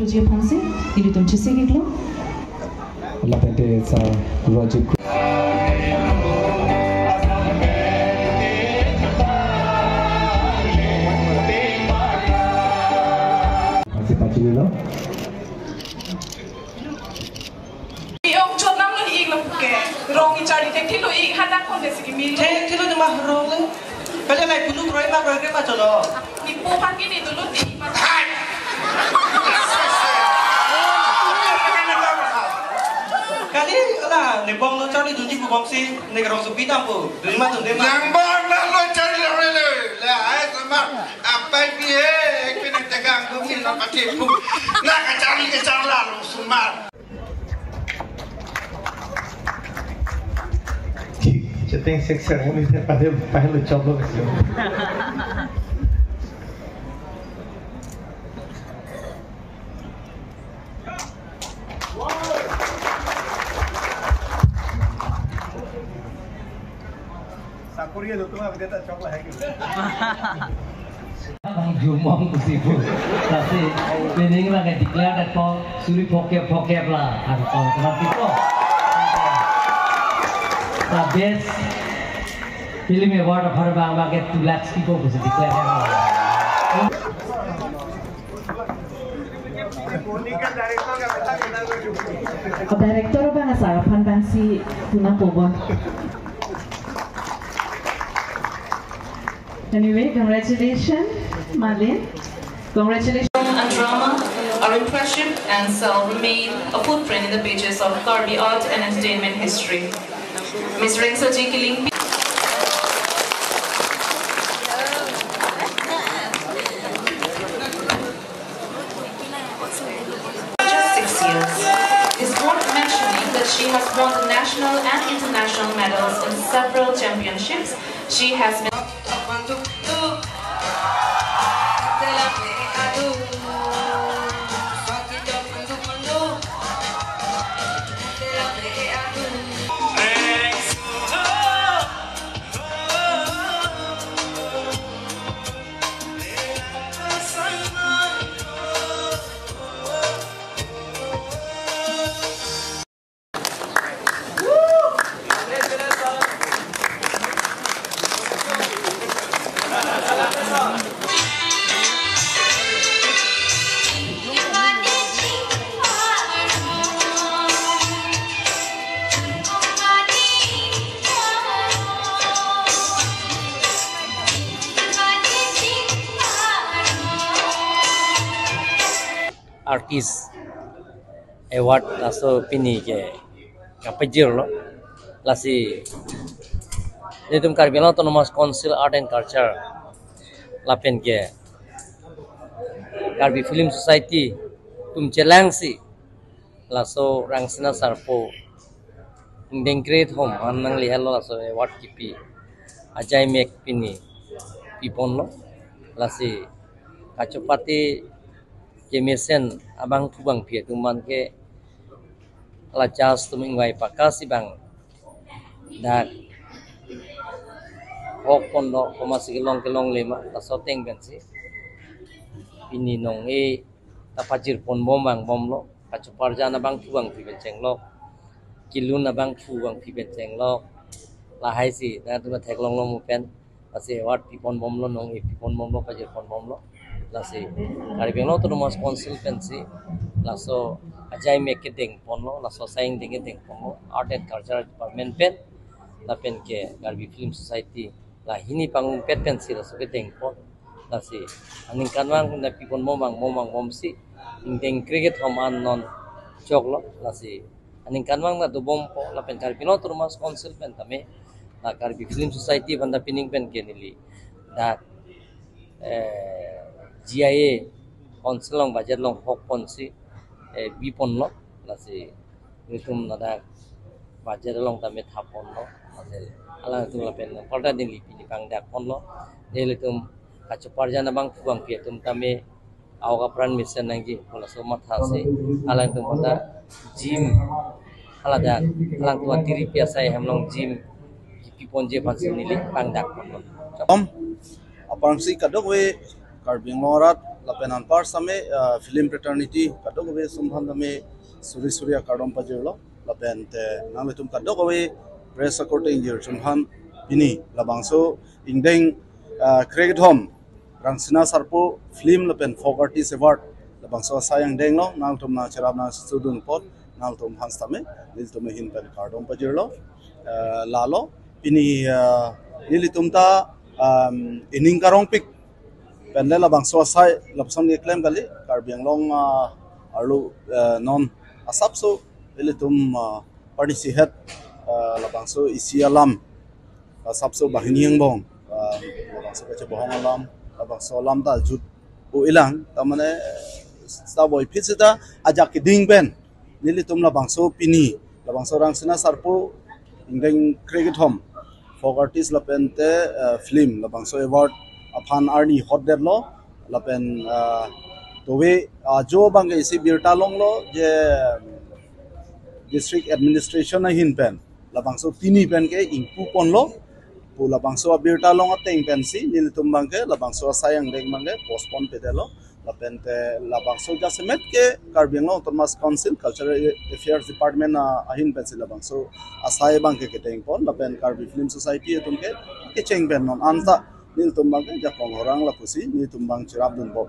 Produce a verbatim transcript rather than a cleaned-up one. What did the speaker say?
Roji aphansi ilitum chesik iklo. Lapen te sir Rajib. Pasi pachini lo. Iyong chot nang lo ik lo ke. Rong i charli thekthelo ik hadak kon desi kimi lo. Thekthelo de ma rong le. Kali lai kunu kroi ma kroi kroi ma cholo. Ipo phan kini dulu di. Hai. Kali la ne bong lo charli dunji pu bong si ne rong supi dam pu. Dunji ma dun de ma. Yang bong na lo charli lo le. La ai sama. Apai pi he. Ek pin tegang gumi na pati pu. Na ka charli ke charla lo sumar. Chatting section hai, mui pahelo, pahelo chop lo kasi. Sakuri itu tuh nggak beda chok lah gitu. Bang jumong pusi pu. Lasi pining lagi declare dak ko suri phokep phokep la. Ang ko teman tipo. Sa best film award aphan bang bang ke two lakhs tipo pusi declare. Director bang asar aphan bang si tuna pobon. Anyway, congratulations, Malin. Congratulations. And drama are impressive and shall remain a footprint in the pages of Karbi art and entertainment history. Miss Rengsaji Killing. Just six years. It's worth mentioning that she has won the national and international medals in several championships. She has been Artist Award laso pini ke kapejir lo. Lasi itum Karbi Anglong Autonomous Council Art and Culture lapen ke Karbi Film Society atum chelangsi laso Rangsina Sarpo ingdeng kre-thom an nanglihelo laso award kipi ajaimek pini piponlo. Lasi kachopate kemesen abangphu bangphi atum man ke la judge atum ingvai pakasi bang dak hok ponlo, komatsi kelong kelongle ma, laso ateng pensi pini nong-e ta pajir ponbom vangbomlo. Kachoparjan abangphu bangphi pen chenglok, kelun abangphu bangphi pen chenglok, lahai si dak atum theklonglo mo pen. Lasi award piponbomlo, nong-e piponbomlo, pajir ponbomlo. Lasi Karbi Anglong Autonomous Council pensi laso ajaimek kedeng ponlo, laso asai ingdeng kedeng ponlo, Art and Culture Department pen lapen ke Karbi Film Society la hini pangrumpet pensi laso kedeng pon. Lasi aningkanvang na piponbom vangbom vangbomsi ingdeng kre-thom an non choklo. Lasi aningkanvang na dobompo lapen Karbi Anglong Autonomous Council pen tame la Karbi Film Society aphan ta pining pen ke neli dak, eh, G I A Council along budget along hok ponsi, eh, biponlo. Lasi nelitum ladak budget along tame thap ponlo. Lasi alangtum lapen parda neli pini pangdak ponlo. Nelitum kachoparjan abangphu bangphi atum tame aok apran mesen nangji pu laso mathasi alangtum pada gym haladak alangtum atiri pi asai hem along gym kipi ponji aphansi neli pangdak ponlo. Om, aphrangsi kadokave Karbi Anglong arat Lapen anpar same, ah, film fraternity kadokave atum aphan tame suri suri akardom pajirlo. Lapen te nanglitum kadokave press akorte ingjir atum aphan pini labangso ingdeng, ah, krekethom Rangsina Sarpo Film lapen Folk Artist Award labangso asai angdeng along nangtum nangcherap nangchedun apot nangtum aphan sitame nelitum ahin pen kardom pajirlo. Ah, lalo pini, ah, nelitum ta, um, ining karongpik pen le labangso asai lapuson keklem kali. Karbi Anglong, ah, arlo, ah, non asapso ilitum, ah, parnisi het, ah, labangso isi alam, asapso banghini angbong, ah, labangso kachebohong alam, labangso alam ta jut pu ilang, ta mane, ta boi phit seta ajak keding pen nelitum labangso pini labangso Rangsina Sarpo ingdeng krekethom Folk Artist lapen te, eh, Film labangso award aphan arni hotdetlo. Lapen, eh, tove ajo abangke isi birta longlo je District Administration ahin pen labangso pini pen ke ingpu ponlo pu labangso abirta long ateng pensi nelitum abangke labangso asai angdeng abangke postpone pedetlo. Lapen te labangso jasemet ke Karbi Anglong Autonomous Council Cultural Affairs Department a, ahin pensi labangso asai abangke kedeng pon, lapen Karbi Film Society atum ke kecheng pen non anta nelitum abangke jakong orang lapusi nelitum abang cherapdun pon.